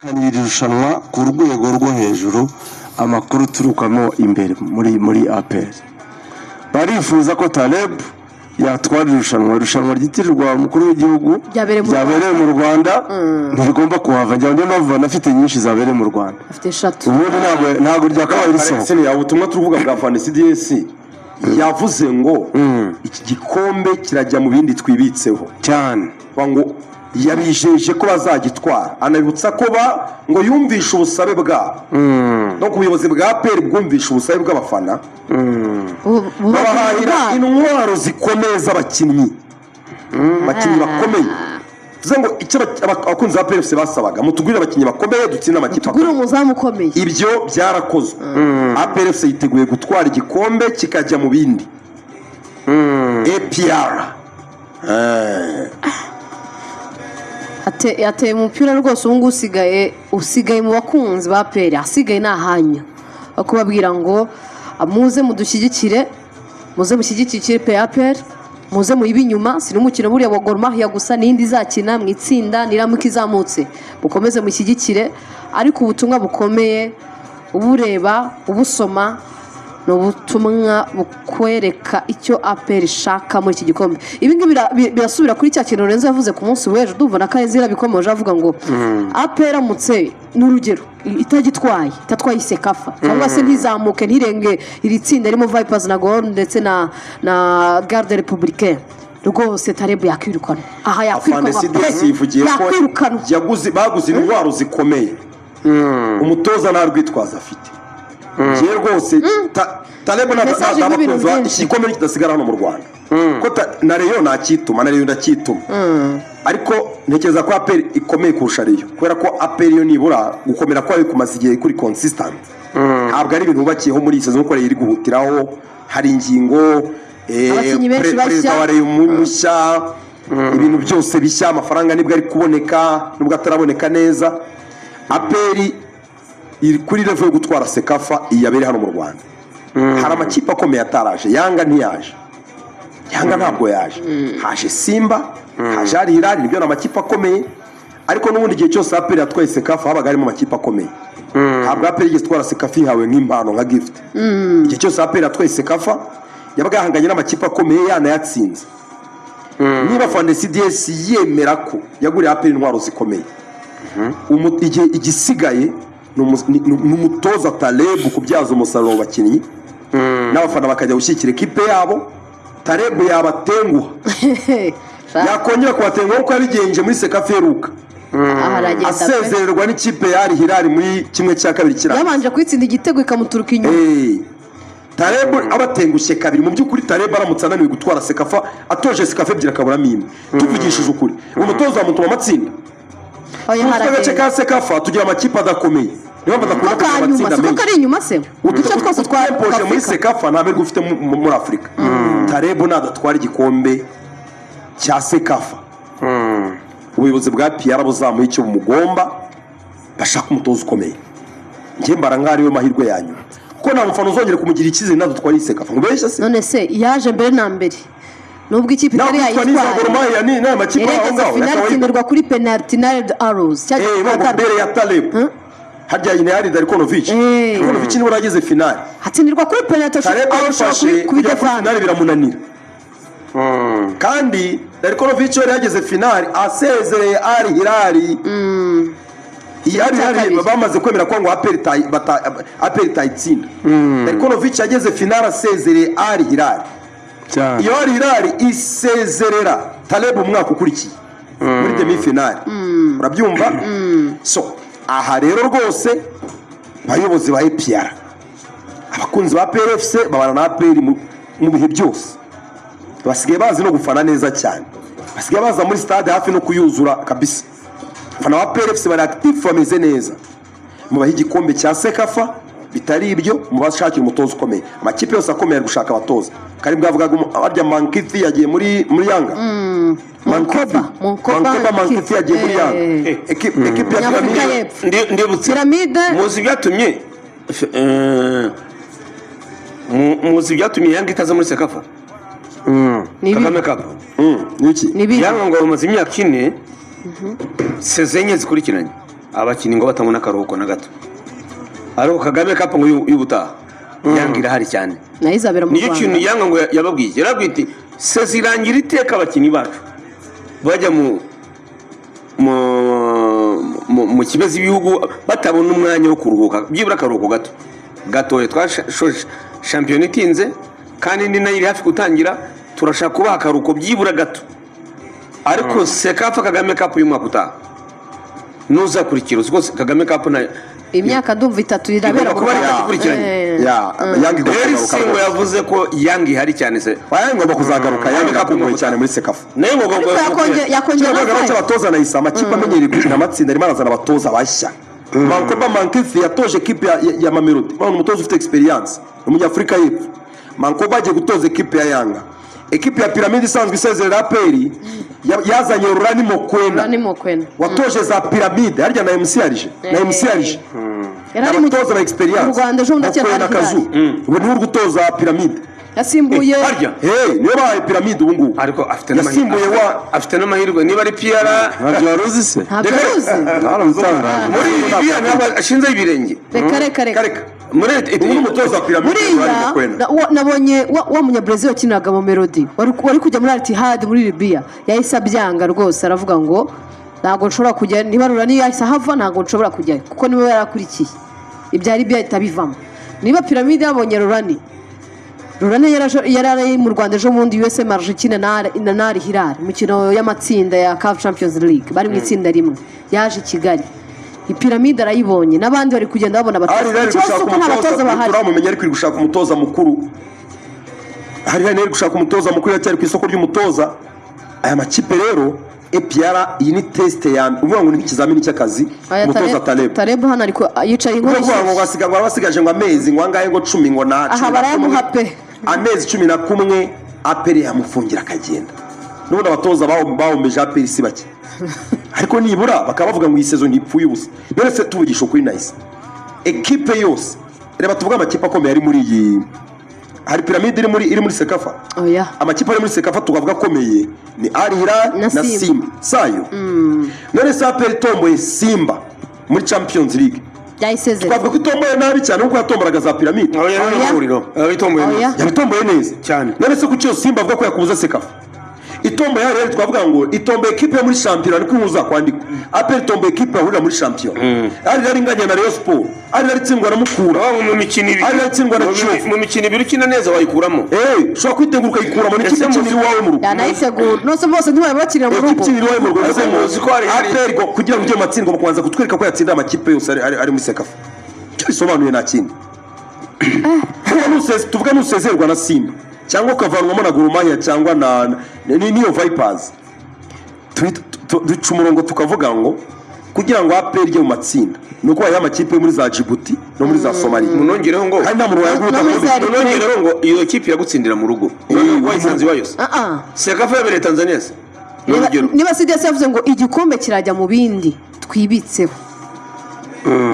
Iri rushanwa ku rwego rwo hejuru, amakuru uturukamo imbere muri APR, barifuza ko Taleb yatwara irushanwa ryitirirwa umukuru w'igihugu. Ryabereye mu Ryabereye mu Rwanda, ntirigomba kuhava. Njya niyo mpamvu banafite nyinshi zabereye mu Rwanda. Afite eshatu. Ubundi ntabwo ryakabaye risohoka. Senior, ubutumwa turuvuga bwa Afande CDS, yavuze ngo iki gikombe kirajya mu bindi twibitseho. Cyane. Bavuga ngo yabijeje ko bazagitwara, anabibutsa ko ba ngo yumvishe ubusabe bwabo, no ku buyobozi bwa APR bwumvishe ubusabe bw'abafana, babahahira intwaro zikomeye z'abakinnyi, abakinnyi bakomeye. Tuvuze ngo icyo abakunzi ba APR FC basabaga: mutugurire abakinnyi bakomeye, dutsinde amakipe Tugure akomeye. umuzamu ukomeye. Ibyo byarakozwe. APR FC yiteguye gutwara igikombe, kikajya mu bindi. APR. Ateye umupira rwose. Ubu ngubu usigaye mu bakunzi ba APR, asigaye ni ahanyu aho kubabwira ngo muze mudushyigikire, muze mushyigikire ikipe ya APR, muze muyibe inyuma. Si n'umukino buriya wa Gor Mahia gusa, n'indi izakina mu itsinda niramuka izamutse, mukomeze mushyigikire. Ariko ubutumwa bukomeye ubureba, ubusoma, ni ubutumwa bukwereka icyo APR ishaka muri iki gikombe. Ibi ngibi birasubira kuri cya kintu Lorenzo yavuze ku munsi w'ejo, ndumva na Karenzi yarabikomoje, avuga ngo APR aramutse, n'urugero, itagitwaye, itatwaye CECAFA cyangwa se ntizamuke, ntirenge iri tsinda ririmo Vipers na Gor ndetse na Garde Républicaine, rwose Taleb yakwirukanwa aha. Afande Yakwirukanwa CDS pe. yivugiye ko Yakwirukanwa. yaguze, baguze intwaro zikomeye, umutoza nta rwitwazo afite. Njyewe rwose Taleb Message irimo ibintu n'abakunzi ba byinshi. iki gikombe kidasigara hano mu Rwanda, ko na Rayon nakituma, na Rayon ndacyituma, ariko ntekereza ko APR ikomeye kurusha Rayon, kubera ko APR yo nibura gukomera kwayo kumaze igihe kuri consistent, ntabwo ari ibintu bubakiyeho muri iyi saison kuko Rayon iri guhutiraho. Hari ingingo Abakinnyi benshi bashya. Perezida wa Rayon mushya, ibintu byose bishya, amafaranga nibwo ari kuboneka nubwo ataraboneka neza. APR iri kuri level yo gutwara CECAFA iyi yabereye hano mu Rwanda. Hari amakipe akomeye ataraje. Yanga ntiyaje, Yanga ntabwo yaje, haje Simba, haje Al Hilal. Nibyo, ni amakipe akomeye, ariko n'ubundi igihe cyose APR yatwaye CECAFA habaga harimo amakipe akomeye. Ntabwo APR yigeze itwara CECAFA ihawe nk'impano, nka gift. Igihe cyose APR yatwaye CECAFA yabaga yahanganye n'amakipe akomeye, yanayatsinze. Niba Afande CDS yemera ko yaguriye APR intwaro zikomeye, igihe igisigaye ni umutoza Taleb kubyaza umusaruro abo bakinnyi, n'abafana bakajya gushyigikira ekipe yabo. Taleb yabatenguha, yakongera kubatenguha kuko yabigenje muri CECAFA iheruka, Aha aragenda pe. asezererwa n'ikipe ya Al Hilal muri 1/2 kirangiza. Yabanje kuyitsinda igitego, ikamuturuka inyuma. Taleb abatengushye kabiri. Mu by'ukuri Taleb aramutse ananiwe gutwara CECAFA, atoje CECAFA ebyiri akaburamo imwe, tuvugishije ukuri, umutoza wamutuma amatsinda. Oya. Mu gace Haragenda. ka CECAFA tugira amakipe adakomeye, niyo mpamvu adakunda Ko kugira kanyuma amatsinda siko menshi. kari inyuma se, uduce twose twa Utwempoje muri Afurika. CECAFA nta mahirwe ufite muri Afurika. Taleb nadatwara igikombe cya CECAFA, ubuyobozi bwa APR buzamuha icyo bumugomba, bashaka umutoza ukomeye. Njye mbara nk'aho ariyo mahirwe ya nyuma, kuko nta mufana uzongera kumugira icyizere nadatwara iyi CECAFA. Ngo ubeshye se? None se yaje mbere na mbere, nubwo ikipe itari Nakwitwa n'iza Gor yayitwaye, Mahia n'aya makipe aho yerekeza ngaho finale, itsindirwa kuri penaliti na Red Arrows. Ntabwo mbere ya Taleb harya nyine hari Darkonovic. Darkonovic niwe urageze finale. Hatsindirwa kuri penaliti. Taleb Arashobora ayifashe kujya kuri kubidefanda. finale biramunanira, kandi Darkonovic yari yageze finale asezereye Al Hilal. Iyi Al Hilal Kabiri. bamaze kwemera ko ngo APR itayitsinda. Darkonovic yageze finale asezereye Al Hilal. Cyane. Iyo Al Hilal isezerera Taleb umwaka ukurikiye muri demi finale, urabyumva? So aha rero rwose, abayobozi ba APR, abakunzi ba APR FC babana na APR mu bihe byose, basigaye bazi no gufana neza cyane, basigaye baza muri stade hafi no kuyuzura kabisa. Abafana ba APR FC bari active, bameze neza. Mubahe igikombe cya CECAFA, bitari ibyo mubashakira umutoza ukomeye. Amakipe yose akomeye ari gushaka abatoza. Kari bwavugaga harya Mankithi yagiye muri Yanga. Mankoba, Mankoba. Mankoba Mankithi yagiye muri Yanga. Ekipe ya Nyafurika Pyramide. y'Epfo. Ndibutse. Pyramide. Muzi ibyatumye muzi ibyatumye Yanga itaza muri CECAFA Ni ibi. Kagame Cup? Ni iki? Ni ibi. Yanga ngo bamaze imyaka 4, saison enye zikurikiranye. Abakinnyi ngo batabona akaruhuko na gato, ariko Kagame Cup ngo y'ubutaha Yanga irahari cyane. Nayo izabera mu Nicyo kintu Rwanda. Yanga ngo yababwiye, yarabwiye iti saison irangira iteka abakinnyi bacu bajya mu kimeze ibihugu batabona umwanya wo kuruhuka, byibura akaruhuko gato gatoya. Twashoje shampiyona itinze kandi indi nayo iri hafi gutangira, turashaka kubaha akaruhuko byibura gato. Ariko CECAFA Kagame Cup y'umwaka utaha nuzakurikira, uzi ko Kagame Cup na Imyaka ndumva 3 irabera Igomba mu kuba ari Rwanda. itatu ikurikiranye. Ya, Yanga igomba Rero kugaruka Singo rwose. yavuze ko Yanga ihari cyane se. Yanga igomba kuzagaruka. Yanga irakumbuye cyane muri CECAFA. Nayo ngo Ariko yakongera Kino na cy'abatoza nahise amakipe amenyereye gukina amatsinda arimo arazana abatoza bashya. Mankoba Mankifi yatoje ekipe ya Mamelodi. Ni umutoza ufite experience, umunyafurika y'Epfo. Mankoba agiye gutoza ekipe ya Yanga. Ekipe ya Piramide isanzwe isezerera APR yazanye Rurani Mokwena Rani Mokwena watoje za Piramide harya na MC Alger, na MC Alger. Yari ari mu Abatoza ba experience. mu Rwanda ejo bundi akina Mokwena Al Hilal. Kazu ubu niwe uri gutoza Piramide. Yasimbuye. Harya. Hey, niwe bahaye Piramide ubu ngubu. Ariko afite Yasimbuye wa afite n'amahirwe niba ari PR. Ntabyo wari uzi se? Ntabwo uzi. Naramutangaje. Muri Libiya ntabwo ashinzeho ibirenge. Reka, reka, reka. Kareka. Muri Ubu ni umutoza wa Piramide, Rurani Buriya Mokwena. nabonye wa munyabrezil wakiniraga mu Melodi wari kujya muri Al Ittihad muri Libya, yahise abyanga rwose, aravuga ngo ntabwo nshobora kujya niba Rurani yahise ahava, ntabwo nshobora kujyayo kuko niwe yarakurikiye ibya Libya ahita abivamo. Niba Piramide yabonye Rurani, Rurani yari ari mu Rwanda ejo bundi, USM Alger ikina na Al Hilal umukino y'amatsinda ya CAF Champions League, bari mu itsinda rimwe, yaje i Kigali, Ipiramide arayibonye, n'abandi bari kugenda babona Ari abatoza. ari Ikibazo gushaka si uko nta umutoza. batoza bahari. Turamumenya, ariko iri gushaka umutoza mukuru. Hari gushaka umutoza mukuru, yacyari ku isoko ry'umutoza. Aya makipe rero, APR iyi ni test ya uvuga ngo ni nk'ikizamini cy'akazi. Aya Umutoza Taleb. Taleb hano ariko yicaye inkuru Uvuga ngo basiga ngo basigaje ngo amezi ngo angahe, ngo 10 ngo na Aha 11. Barayamuha pe. Amezi 11 APR yamufungira akagenda. N'ubundi abatoza bahombeje APR si bake, ariko nibura bakaba bavuga ngo iyi saison ntipfuye ubusa. None se tuvugisha ukuri, nahise ekipe yose, reba tuvuge amakipe akomeye ari muri iyi, hari Piramide iri muri CECAFA. Oya. Amakipe ari muri CECAFA tukavuga akomeye ni Al Hilal Na na Simba. Simba sayo. None se APR itomboye Simba muri Champions League, Byayisezera. twavuga ko itomboye nabi cyane kuko yatombораga za Piramide? Oya. Oya. Ihuriro itomboye Oya. neza. Yabitomboye neza Cyane. None se kuki iyo Simba avuga ko yakubuza CECAFA? Itomboye hariya rero twavuga ngo itomboye ekipe yo muri shampiyona, niko ihuza kwandikwa. APR itomboye ekipe yahurira muri shampiyona. Ari rero inganya na Rayon Sport, ari rero itsindwa na Mukura. Waba mu mikino 2 Ari yatsindwa na Kiyovu. Mu mikino 2 ukina neza wayikuramo. Eh, ushobora kwitegura ukayikuramo n'ikipe Ese ikinira iwawe mu rugo. Yanayitegura nose bose ntibari bakinira mu Ekipe rugo. ikinira iwawe mu rugo bivuze ngo Muzi ko APR kugira ngo ujye mu matsinda ugomba kubanza kutwereka ko yatsinda amakipe yose ari muri CECAFA. Icyo bisobanuye nta kindi. Tuvuge nusezerwa na Simba cyangwa ukavanwamo na Gor Mahia cyangwa na n'iyo Vipers, duca umurongo tukavuga ngo kugira ngo APR ijye mu matsinda ni uko hariho amakipe yo muri za Djibouti no muri za Somalia. Munongereho ngo Kandi nta muntu wayaguta. No muri za Eritrea. Munongereho ngo iyo kipe yagutsindira mu rugo wayisanze iwayo se? Ah, ah. CECAFA yabereye Tanzania se? Ni urugero. Niba CDS yavuze ngo igikombe kirajya mu bindi twibitseho,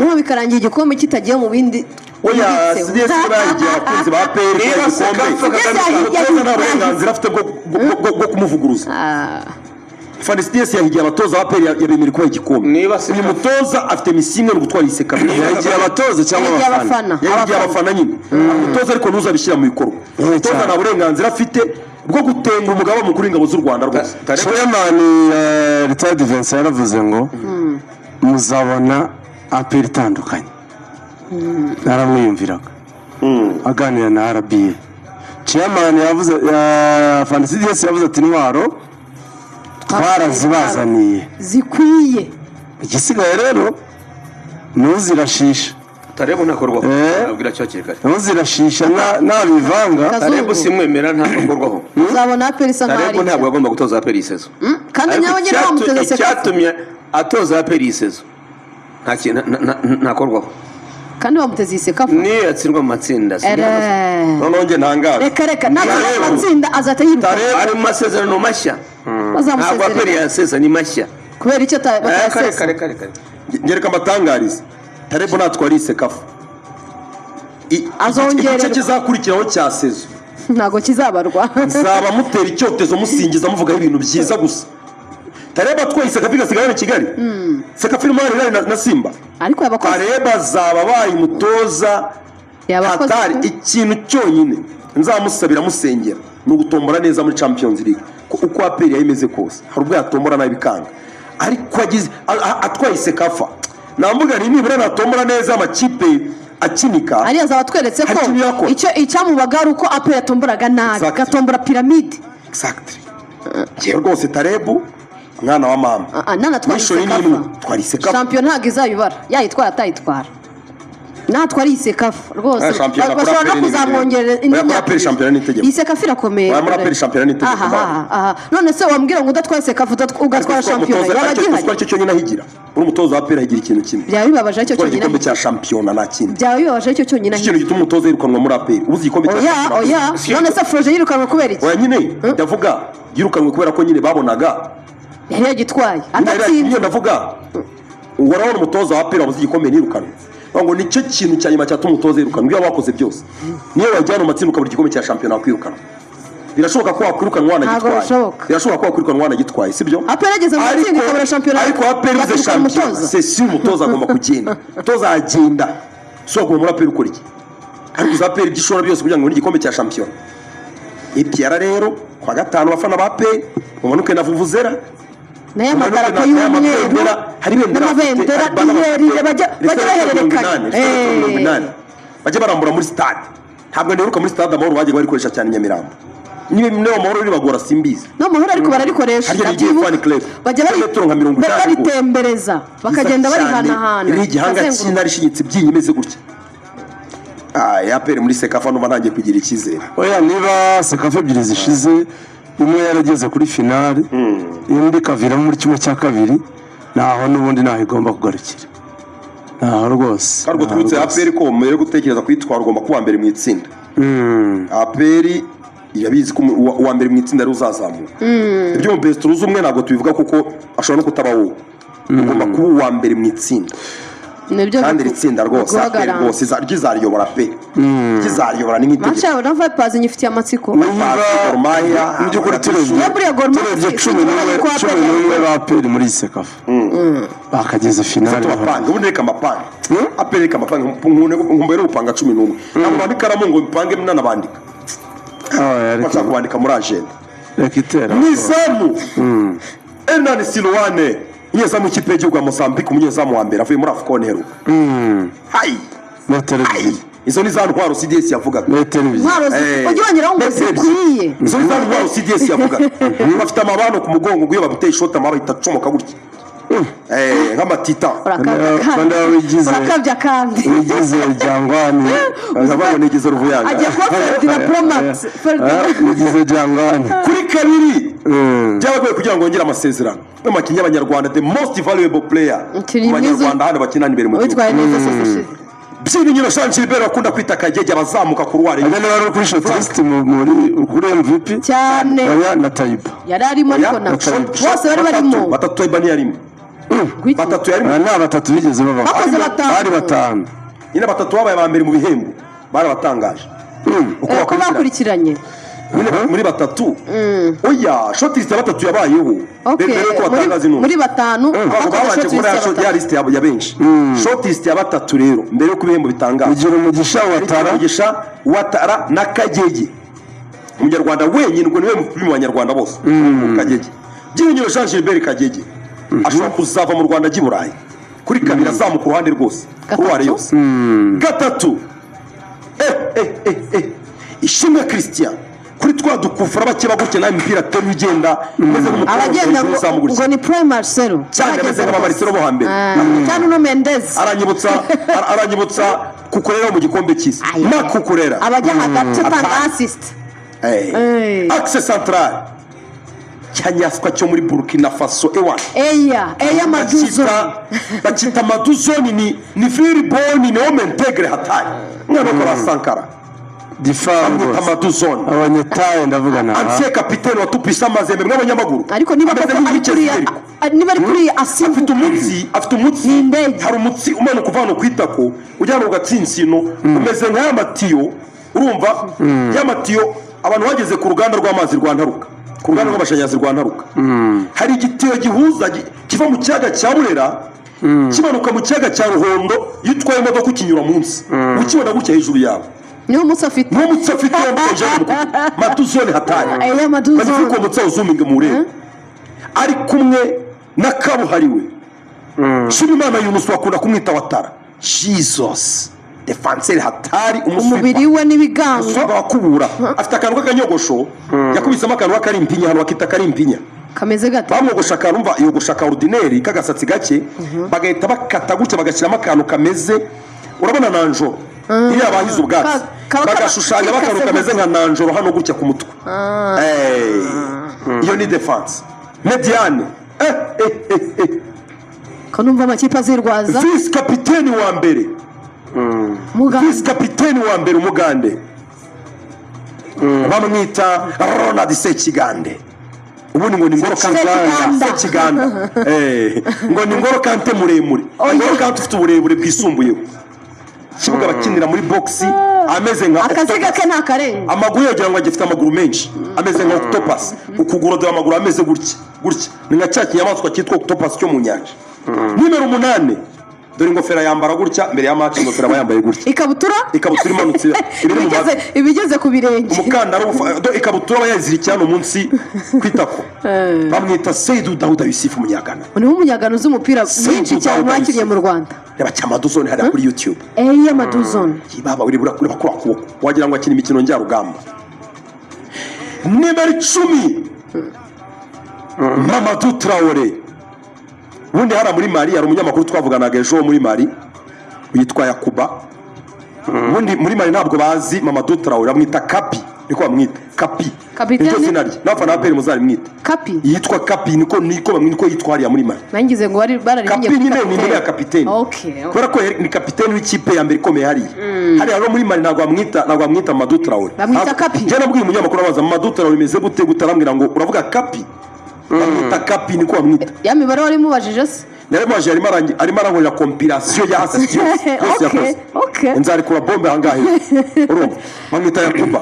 niba bikarangira igikombe kitagiye mu bindi Oya. twibitseho. CDS niba yahigiye abakunzi ba APR Niba igikombe, CECAFA Kagame umutoza nta burenganzira afite bwo kumuvuguruza. Ah. Fani CDS yahigiye abatoza ba APR, yabemerera kubaha igikombe. Niba Uyu mutoza afite mission imwe, ni ugutwara iyi CECAFA. Yahigiye abatoza cyangwa Yahigiye abafana? abafana. Yahigiye abafana nyine. Umutoza ariko ntuzabishyira mu bikorwa. Umutoza Cyane. nta burenganzira afite bwo gutenga umugaba mukuru w'ingabo z'u Rwanda rwose. Chairman retired Vincent yaravuze ngo muzabona APR itandukanye. Naramwiyumviraga aganira na RBA. Chairman yavuze, Fantasy DS yavuze ati intwaro twarazibazaniye zikwiye. Igisigaye rero ntuzirashisha. Tarebu ntakorwaho. Abwira cyo hakiri kare. Ntuzirashisha nabivanga. Kazungu. Tarebu simwemera, ntakorwaho. Uzabona APR isa nkaho ari Tarebu ntabwo nshya. agomba gutoza APR iyi saison. Kandi Ariko nyawe nyine bamuteze CECAFA. icyatumye atoza APR iyi saison nta kintu ntakorwaho. Kandi bamuteze iyi CECAFA. Niyo yatsindwa mu matsinda Ere. Noneho njye ntangaza. Reka, reka, ntabwo Tarebu. amatsinda azahita yiruka. Tarebu. Ari mu masezerano mashya, ntabwo APR Bazamusezerera. yasesa, ni mashya. Kubera icyo Kare. batayasesa? Kare, kare, kare. Ngereka mbatangarize, Tarebu natwara iyi CECAFA, Azongererwa. igice kizakurikiraho cya saison Ntabwo kizabarwa. nzaba mutera icyotezo, musingiza, muvugaho ibintu byiza gusa. Taleb atwaye CECAFA igasigara hano i Kigali, CECAFA irimo Al Hilal na Simba. Ariko yabakoze. Taleb azaba abaye umutoza Yabakoze. hatari. Ikintu cyonyine nzamusabira, musengera, ni ugutombora neza muri Champions League. Ko uko APR yayimeze kose, hari ubwo yatombora nabi bikanga, ariko agize atwaye CECAFA, namvuga nti nibura natombora neza amakipe akinika. Ariya azaba atweretse Hari ko ikintu yakora. icyo icyamubaga ari uko APR yatomboraga nabi, gatombora Pyramids. Exactly. Njyewe rwose Taleb, mwana wa mama, Ah, ah, nanatwara Mission ni CECAFA. imwe, twara CECAFA. Shampiyona ntabwo izayibara, yayitwara atayitwara, natwara iyi CECAFA rwose Ah, shampiyona kuri bashobora no APR ni kuzamwongerera indi Oya, kuri myaka APR 2. Shampiyona ni itegeko. Iyi CECAFA irakomeye. Oya, muri APR shampiyona ni itegeko, Aha, mbawe. aha, aha. None se wambwira ngo udatwaye CECAFA, ugatwara shampiyona, yaba gihari? Aricyo cyonyine ahigira, uri umutoza wa APR ahigira ikintu kimwe: Byaba bibabaje aricyo gutwara cyonyine igikombe ahigira. cya shampiyona, nta kindi. Byaba bibabaje aricyo cyonyine Iki kintu ahigira. gituma umutoza yirukanwa muri APR ubuze igikombe cya Oya. shampiyona. Oya, none se Froger yirukanwe kubera iki? Oya nyine, ndavuga yirukanwe kubera ko nyine babonaga Yari yagitwaye Nyine adatsinze. Ndavuga ngo urabona umutoza wa APR wabuze igikombe ntirukanwe, ngo nicyo kintu cya nyuma cyatuma umutoza yirukanwa. Ibyo waba wakoze byose, niyo wajyana mu matsinda ukabura igikombe cya shampiyona, wakwirukanwa. Birashoboka ko wakwirukanwa wanagitwaye. Ntabwo bishoboka. Birashoboka ko wakwirukanwa wanagitwaye, sibyo? APR yageze mu matsinda ikabura shampiyona, Ariko APR ibuze bakirukana shampiyona, umutoza. c'est sûr, umutoza agomba kugenda. Umutoza agenda, si waguma muri APR ukora iki? Ariko uza APR ibyo ishobora byose kugira ngo ubone igikombe cya shampiyona. APR rero kwa gatanu, abafana ba APR mumanuke na vuvuzera, Nayo amadarapo y'umweru hari ibendera n'amabendera rirerire, bajya bahererekanya. 80, bajya barambura muri stade. Ntabwo nderuka muri Stade Amahoro bajyaga barikoresha cyane i Nyamirambo. Niba Amahoro ribagora simbizi. No mahoro, ariko bararikoresha. Harya rigiye Ndabyibuka. Fan Club. Bajya Metero nka 80. baritembereza, bakagenda barihanahana, iri igihanga bakazenguruka. cy'intare ishinyitse ibyinyo imeze gutya. Ah, APR muri CECAFA numva ntangiye kugira icyizere. Oya, niba CECAFA ebyiri zishize imwe yarageze kuri finale, indi ikaviramo muri kimwe cya kabiri, naho n'ubundi ntaho igomba kugarukira, ntaho rwose. Kandi ubwo Ntaho twibutse rwose. APR ko mbere yo gutekereza kuyitwara ugomba kuba mbere mu itsinda. APR irabizi ko uwa mbere mu itsinda ari uzazamuka. Ibyo mu best uruzi umwe ntabwo tubivuga kuko ashobora no kutaba wowe. Ugomba kuba uwa mbere mu itsinda. Nibyo. Kandi iri tsinda rwose biguha APR garanti. rwose ryizariyobora pe, ryizariyobora, ni Match nk'itegeko. yabo na Vipers nyifitiye amatsiko. Niba Gor Mahia, mu by'ukuri turebye Ya buriya Gor Mahia turebye si- cumi sinzi n'umwe ko APR 11 ba APR muri iyi CECAFA bakageze finale. Tubapange ubundi, reka amapange APR, reka amapange nkumbuye gupanga 11. Ntabwo bandika ikaramu ngo mpange, nanabandika Ah, bashaka kubandika muri agenda. Reka itera. Mu izamu, Hernani Siluane, umunyezamu w'ikipe y'igihugu ya Mozambique, umunyezamu wa mbere avuye muri AFCON iheruka. Hayi! Metero Hayi! 2. Izo ni za ntwaro CDS yavugaga. Metero 2. Intwaro ujye wongeraho ngo Metero ebyiri. zikwiye. Izo ni za ntwaro CDS yavugaga. Bafite amabano ku mugongo ngo iyo baguteye ishoti amababa ahita acomoka gutya, nk'amatita. Urakabya kandi. Banda Urakabya kandi. Wigize Jangwani. Ndavuga nigeze Ruvuyanga. Agiye kuba Ferdinand Pro Max Ferdinand. Wigize Jangwani. Kuri kabiri, byabagoye kugira ngo bongere amasezerano n'amakinnyi y'Abanyarwanda, the most valuable player Umukinnyi mu Banyarwanda hano bakina imbere mu gihugu, witwaye neza sose ushize. Byiringiro Jean Gilbert bakunda kwita Kagege, abazamuka kuruwari. Ajya niba ari kuri shortlist muri kuri MVP. Cyane. Oya, na Tayiba. Yari arimo, ariko na bose bari barimo. Batatu, Tayiba ntiyarimo. Gwiki. Batatu yarimo. Aba ni batatu bigeze baba. Bakoze batanu. Bari batanu. Nyine batatu babaye aba mbere mu bihembo, barabatangaje uko Ko bakurikiranye. bakurikiranye. Nyine muri batatu, oya, shortlist ya batatu yabayeho Okay, mbere yuko batangaza intumwa. Muri batanu Ntabwo bakoze babanje shortlist gukora ya ya batatu. list ya benshi, shortlist ya batatu rero mbere yuko ibihembo bitangazwa. Ugira umugisha Watara. Mugisha, Watara na Kagege, Umunyarwanda wenyine, ubwo niwe mupimi mu Banyarwanda bose. Kagege, Byiringiro Jean Gilbert Kagege, ashobora kuzava mu Rwanda ajya i Burayi. Kuri kabiri azamuka uruhande rwose. Gatatu? Kuruwari yose. Gatatu, Ishimwe Christian, kuri twa dukufura bakeba gutya nawe imipira ateruye ugenda umeze nk'umupira Abagenda hejuru ngo uzamuka gutya. ngo ni Prime Marcelo. Cyane, ameze nka Marcelo bo hambere. Cyane, uno Mendez. Aranyibutsa Cucurella mu gikombe cy'isi, Aye. Marc Cucurella. Abajya hagati atanga Atanga. assist. Eh. Axe central, cyanyaswa cyo muri Burkina Faso, ewan. Eya eya, Maduzo. Bakita Maduzoni, ni Filiboni, ni homme integre, hatari mwana wo kwa Sankara. Difaru Bamwita rwose. Maduzoni. Abanyetaye ndavuga na Ancien capitaine wa Tupisa Mazembe mw'abanyamaguru. Ariko niba Ameze koko ari nk'uwigeze kuriya Yeriko. niba ari kuriya Afite asimbuka. umutsi, afite umutsi. Ni indege. Hari umutsi umanuka uva hano ku itako ujyana ku gatsinsino, umeze nk'aya matiyo, urumva ya matiyo abantu bageze ku ruganda rw'amazi rwa Ntaruka. Ku ruganda rw'amashanyarazi rwa Ntaruka hari igitiyo gihuza kiva mu kiyaga cya Burera kimanuka mu kiyaga cya Ruhondo. Iyo utwaye imodoka ukinyura munsi, ukibona gutya hejuru yawe. Niwo munsi afite. Niwo mutsi afite wambaye mu Maduzone hatari. Aya Maduzone. Magnifique, uwo mutsi awuzuminge muwurebe, ari kumwe na kabuhariwe Nshimimana Yunus, bakunda kumwita Watara Jesus, défenseur hatari. Umubiri we n'ibigango. Umuswipa wakubura, afite akantu k'akanyogosho yakubisemo akantu k'akarimpinya hano, bakita karimpinya. Kameze gate? Bamwogosha akantu, umva, yogosha ka ordinaire k'agasatsi gake, bagahita bakata gutya, bagashyiramo akantu kameze, urabona nanjoro iriya bahize ubwatsi, bagashushanya akantu kikase. Kameze nka nanjoro hano gutya ku mutwe. Iyo ni défense médiane. Eh, eh, eh. Ko numva amakipe azirwaza. Vice kapiteni wa mbere, muganga. Vice kapiteni wa mbere umugande bamwita Ronald Sekigande. Ubundi ngo ni Ngoro Kante. Sekiganda. Sekiganda. Ngo ni Ngoro Kante muremure. Oya. Ngoro Kante ufite uburebure bwisumbuyeho. Ikibuga bakinira muri box, ameze nka Akaziga octopus. ke ntakarenga. Amaguru yagira ngo agifite amaguru menshi, ameze nka octopus. Ukuguru, dore amaguru ameze gutya gutya, ni nka cya kinyamaswa cyitwa octopus cyo mu nyanja. Nimero 8, dore ingofero yambara gutya mbere ya match, ingofero aba yambaye gutya. Ikabutura. Ikabutura imanutse ibiri mu Ibigeze, mavi. ibigeze ku birenge. Umukandara ikabutura aba yazirikiye hano munsi ku itako. Bamwita Seidu Dawuda Yusufu, umunyagana. Ni umunyagano uzi umupira Seidu mwinshi cyane Dawuda mwakiriye Yusufu. mu Rwanda. Reba Cyamaduzone hariya kuri YouTube. Eya, Maduzone. Baba uri kureba kuri kuboko, wagira ngo akina imikino njyarugamba. Nimero 10, Mamadou Traore. Ubundi hariya muri Mali hari umunyamakuru twavuganaga ejo wo muri Mali yitwa Yakuba. Ubundi muri Mali ntabwo bazi Mamadou Traore, bamwita Kapi, niko bamwita, Kapi. Kapiteni? Niryo zina rye, n'abafana ba APR muzarimwita. Kapi. Yitwa Kapi, niko bamwita, niko yitwa hariya muri Mali. Nangize ngo bari bararirimye. Kapi nyine ni nimero ya kapiteni. Okay. Kubera ko ni kapiteni w'ikipe ya mbere ikomeye hariya. Hariya rero muri Mali ntabwo bamwita Mamadou Traore. Bamwita Kapi. Njye nabwiye umunyamakuru, abaza Mamadou Traore bimeze gute gute, arambwira ngo uravuga Kapi, bamwita Kapi, niko bamwita. Ya mibare wari mubajije se? Naramubaje, arimo arankorera compilation ya assist yose yose yakoze. Nzarikura bombe ahangaha, urumva bamwita Yakuba.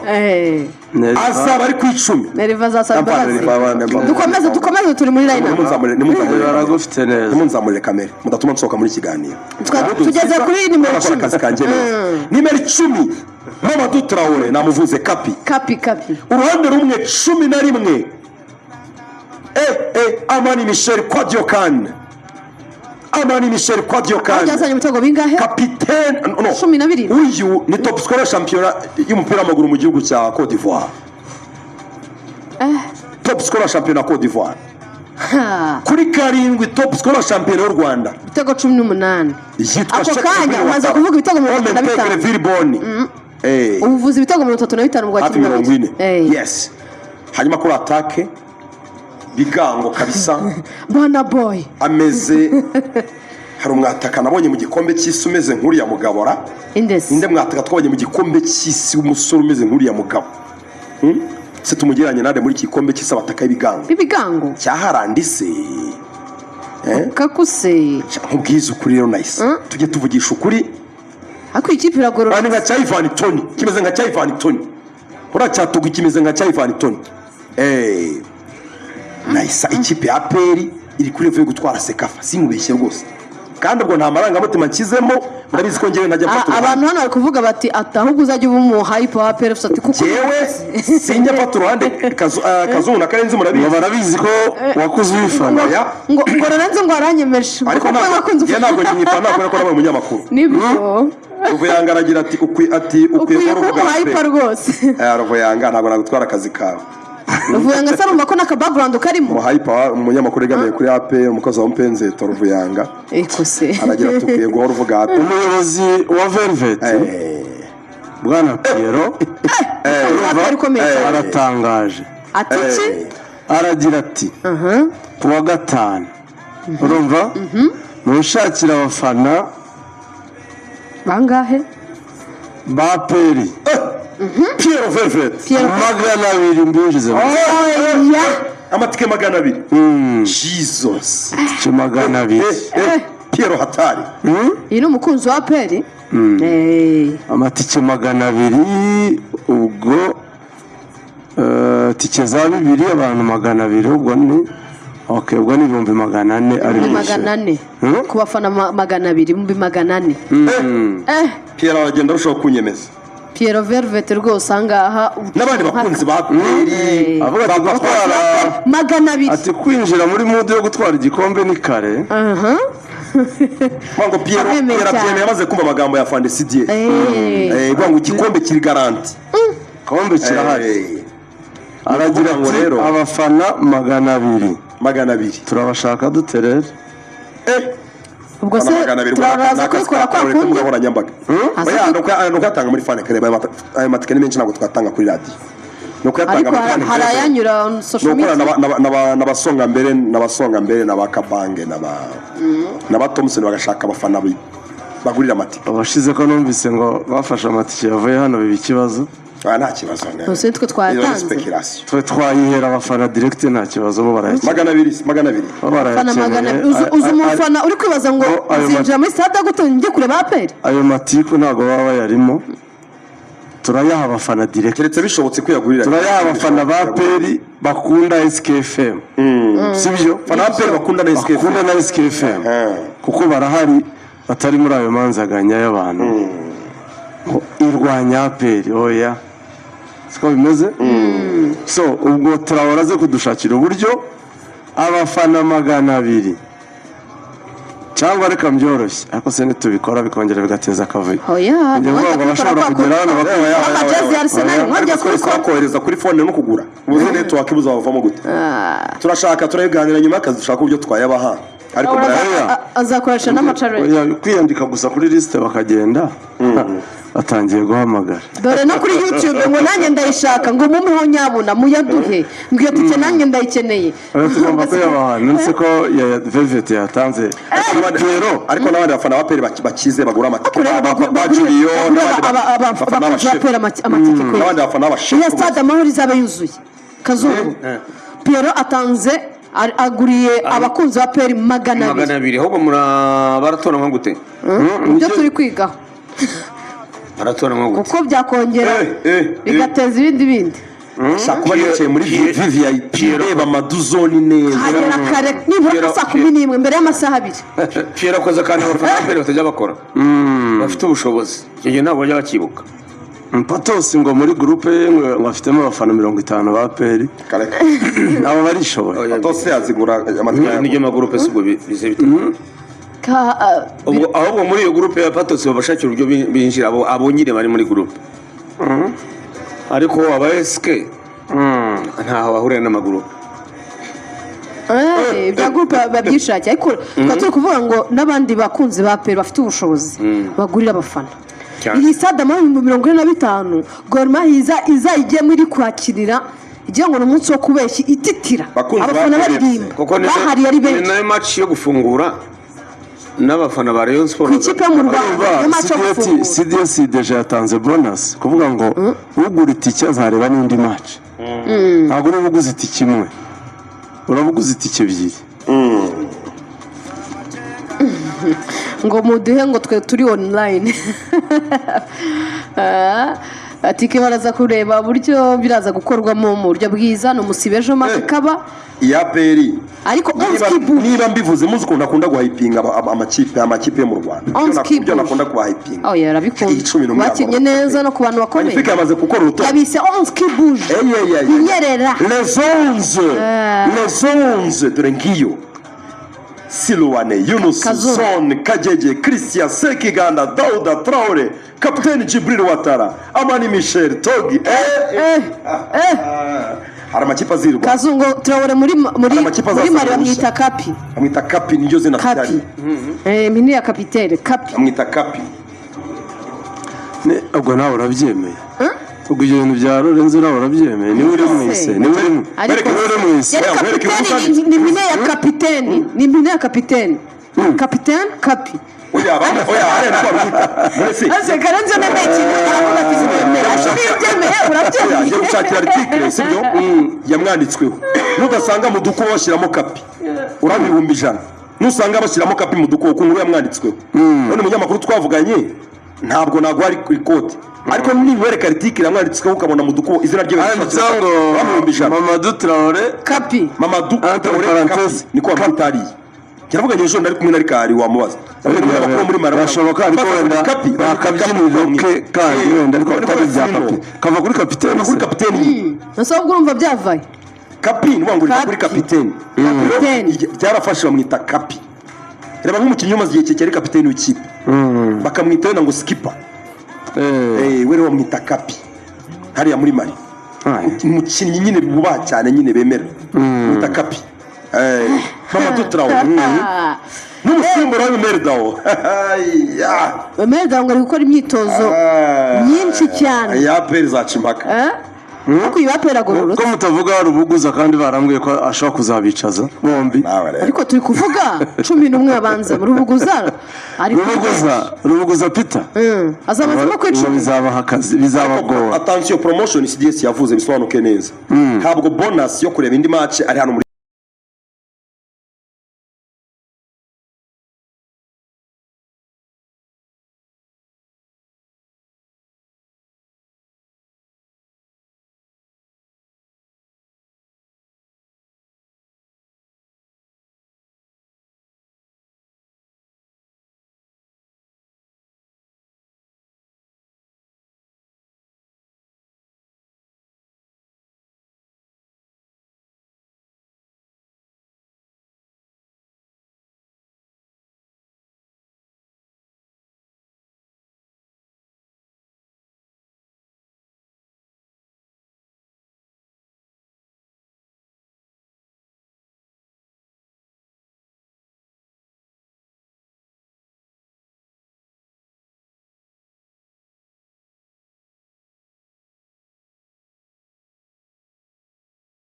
Azaba ari ku 10. Neriva azasaba Yampana, imbabazi. Neriva. Dukomeze, dukomeze, turi muri line up. Nimunzamurire. Baragufite neza. Nimunzamurire kamere, mudatuma nsohoka muri kiganiro. Tugeze kuri nimero Barakora 10. akazi kanjye neza. Nimero 10, Mamadou Traore, namuvuze, Kapi. Kapi, Kapi. Uruhande rumwe, 11, Amani Michel Kouadio Kane, Amani Michel Kouadio Kane. Byazanye ibitego bingahe? Kapitene, no. 17. Uyu ni top scorer shampiyona y'umupira w'amaguru mu gihugu cya Cote d'Ivoire. Top scorer shampiyona Cote d'Ivoire. Ha. Kuri 7, top scorer shampiyona y'u Rwanda. Ibitego 18. Yitwa Ako Sheikh kanya Jibril umaze Ouattara. kuvuga ibitego 35. Homme Vilboni. Ubuvuzi ibitego 35 mu Hafi bwa 40. 40. Yes, hanyuma kuri attaque, bigango kabisa. Bana boy. Ameze, hari umwataka nabonye mu gikombe cy'isi umeze nk'uriya mugabora. Indesi. Ninde mwataka twabonye mu gikombe cy'isi, umusore umeze nk'uriya mugabo? Se tumugereranye nande muri iki gikombe cy'isi, abataka y'ibigango? Ibigango. Cyaharandise. Kakuse. Nkubwize ukuri rero, nahise tujye tuvugisha ukuri. Ariko ikipe iragorora. Ni nka cya Ivan Toney, kimeze nka cya Ivan Toney, uriya cyatugu kimeze nka cya Ivan Toney. Nahise ikipe ya APR iri kuri level yo gutwara CECAFA, sinkubeshye rwose, kandi ubwo nta marangamutima nshyizemo, murabizi ko njyewe ntajya mfata uruhande. Abantu hano bari kuvuga bati ati ahubwo uzajya uba umu hype wa APR ati kuko Njyewe sinjya mfata uruhande. Kazungu na Karenzi murabizi. Ngo barabizi ko wakuze uyifana. Oya. Ngo Lorenzo ngo aranyemeje. Ariko Kuko ntabwo wakunze. Njye ntabwo nyifana kubera ko nabaye umunyamakuru. Nibyo. Ruvuyanga aragira ati ati ukwiye Ukwiye guhora kuba uvuga umu hype APR. rwose. Ruvuyanga, ntabwo nagutwara akazi kawe. Ruvuyanga se arumva ko n'aka background karimo. Umuhayipa, umunyamakuru egamiye kuri APR, umukozi wa Mpenzi Ruvuyanga. Ekose. Aragira ati ukwiye guhora uvuga APR. Umuyobozi wa Velvet, bwana Piero, APR ikomeye cyane. aratangaje. Ati iki? Aragira ati ku wa gatanu, urumva, munshakira abafana Bangahe? ba APR. Pierre Velvet. Pierre. 200 mbinjize. Oya. Amatike 200, Jesus. Itike 200. Pierre hatari. Iyi ni umukunzi wa APR. Amatike 200, ubwo Tike za 2 abantu 200 ubwo ni okay, ubwo ni 400,000 ari 400,000 ku bafana 200 400,000. Pierre aragenda arushaho kunyemeza. Pierre Velvet rwose ahangaha n'abandi bakunzi ba Pierre avuga ati gutwara 200, ati kwinjira muri mood yo gutwara igikombe ni kare. Ngo Pierre Pierre yamaze kumva amagambo ya Fande Sidier, ngo igikombe kiri garanti, kombe kirahari. Aragira ngo rero abafana 200 turabashaka duterere. Ubwo se turaza kubikora kwa kundi nkoranyambaga. Oya, nuko atanga muri fan club ayo matike ni menshi, ntabwo twatanga kuri radio. Nuko yatanga muri fan club hari ayanyura on social media. N'abasonga mbere, n'abasonga mbere n'abakabange n'aba Thompson bagashaka abafana bagurira amatike. Abashize ko numvise ngo bafashe amatike yavuye hano biba ikibazo. Nta kibazo. Nose twe twatanze. Twe twayihera abafana direct, nta kibazo bo barayakira. 200. Abafana 200. Uzi umufana uri kwibaza ngo zinjira muri stade gute njye kureba APR? Ayo matiku ntago baba bayarimo. Turayaha abafana direct. Keretse bishobotse kwiyagurira. Turayaha abafana ba APR bakunda SKFM. Sibyo? Fana APR bakunda na SKFM. Bakunda na SKFM. Kuko barahari batari muri ayo manzaganya y'abantu. Irwanya APR oya. Siko bimeze. So ubwo turaboraze kudushakira uburyo abafana 200 cyangwa reka mbyoroshye, ariko se nitubikora bikongera bigateza akavuyo. Oya, ngo bashobora kugera hano bakaba kuri phone no kugura ubuze network buzavamo gute. Turashaka turabiganira nyuma akazi dushaka uburyo twayabaha, ariko azakoresha n'amacharge kwiyandika gusa kuri liste bakagenda batangiye guhamagara. Dore no kuri YouTube ngo nanjye ndayishaka ngo mumpeho nyabuna muyaduhe ngo iyo tike nanjye ndayikeneye. Tugomba kuyabaha nonse ko ya Velvet yatanze Pierre, ariko n'abandi bafana ba Pierre bakize bagura amatike ba Julio n'abandi bafana ba Iyo stade Amahoro izaba yuzuye. Kazungu Pierre atanze aguriye abakunzi ba Pierre 200. Ahubwo baratora nko gute? Ibyo turi kwigaho. Baratora nko gute? Kuko byakongera bigateza ibindi bindi. Kuba yicaye muri VVIP reba amaduzoni neza. Hagera kare nibura saa 11 mbere y'amasaha 2. Pierre akoze akantu abafana ba Pierre batajya bakora. Bafite ubushobozi. Icyo gihe ntabwo bajya bakibuka. Patos ngo muri groupe ngo afitemo abafana 50 ba APR. Abo barishoboye. Patos yazigura amatike n'iryo ma groupe sibwo bize bite. Ahubwo muri iyo groupe ya Patos babashakira uburyo binjira abo nyine bari muri groupe. Ariko aba SK ntaho bahurira n'amaguru. Ibya groupe babyishakiye, ariko turi kuvuga ngo n'abandi bakunzi ba APR bafite ubushobozi bagurira abafana. Iyi stade Amahoro 45,000 Gor Mahia izayigiye muri kwakirira igiye ngo umunsi wo kubeshya ititira abafana baririmba bahari ari benshi. Ni nayo match yo gufungura n'abafana ba Rayon Sports ku ikipe mu Rwanda yo match yo gufungura. CDS deja yatanze bonus kuvuga ngo ugura itike azareba n'indi match. Ntabwo uri buguze itike imwe, urabuguze itike ebyiri. Ngo muduhe ngo twe turi online. Atike baraza kureba uburyo biraza gukorwamo mu buryo bwiza no musibejo makaba ya APR. Ariko niba mbivuze muzi ukuntu akunda guhypinga amakipe yo mu Rwanda. Ibyo nakunda kubahypinga. Oh yarabikunda. Bakinye neza no ku bantu bakomeye. Magnifique yamaze gukora urutonde. Yabise 11 qui bouge. Inyerera. Les 11. Les 11 dore ngiyo. Silouane, Yunus, Son, Kajeje, Christian, Sekiganda, Dauda, Traore, Kapiteni Jibril Ouattara, Amani Michel, Togi. Hari amakipe azirwa. Kazungu Traore muri Mali bamwita Kapi. Bamwita Kapi niryo zina Kapi. Mpini ya kapitene Kapi. Bamwita Kapi. Ne ubwo nawe urabyemeye. Ubwo ibyo bintu bya Lorenzo nawe urabyemeye. Niwe uri mwise, niwe uri mwise. Ni mpine ya kapiteni, ni mpine ya kapiteni. Kapiteni Kapi. Oya oya murese. Ase Karenzo nemeye ikintu aravuga ati sibyemera. Ashobora ubyemeye urabyemeye. Yagiye gushakira article sibyo? Yamwanditsweho. Nudasanga mu duko bashyiramo Kapi. Uraba 100,000. Nusanga bashyiramo Kapi mu duko ku nkuru yamwanditsweho. None umunyamakuru twavuganye Ntabwo naguha rikodi, ariko niwereka article yamwanditsweho ukabona mu dukubo izina rye Handitseho ngo bamuhumbi 100. Mamadou Traore. Kapi. Mamadou Entre Traore parenthèses, Kapi, niko bamwitariye. Kiravuga ejo ndari kumwe na Rikari wamubaza. Abakuru muri Mara Birashoboka, ariko wenda Kapi ni akabyiniriro ke kandi wenda ariko atari ibya kapi, kava kuri kapitene kuri se. Kapiteni. Ese ubwo urumva byavaye? Kapi ni ngo riva kuri Kapi. kapiteni. Kapiteni. Byarafashe bamwita Kapi. Reba nk'umukinnyi umaze igihe kirekire ari kapiteni w'ikipe, bakamwita wenda ngo skipper. We rero bamwita Kapi hariya muri Mali. Umukinnyi nyine bubaha cyane, nyine bemera, bamwita Kapi. Mamadou Traore n'umusimbura w'Imeri Dao. Memeri ngo ari gukora imyitozo myinshi cyane. Ya APR zaca impaka. Eh? Ariko uyu APR agororotse. Ko mutavuga Rubuguza kandi barambwiye ko ashobora kuzabicaza bombi? Nawe rero. Ariko turi kuvuga 11 abanza muri Rubuguza ari Rubuguza, Rubuguza Peter. Azabazamo ku Ngo 10. Bizabaha akazi, bizabagora. Attention, promotion CDS yavuze bisobanuke neza, ntabwo bonus yo kureba indi match ari hano.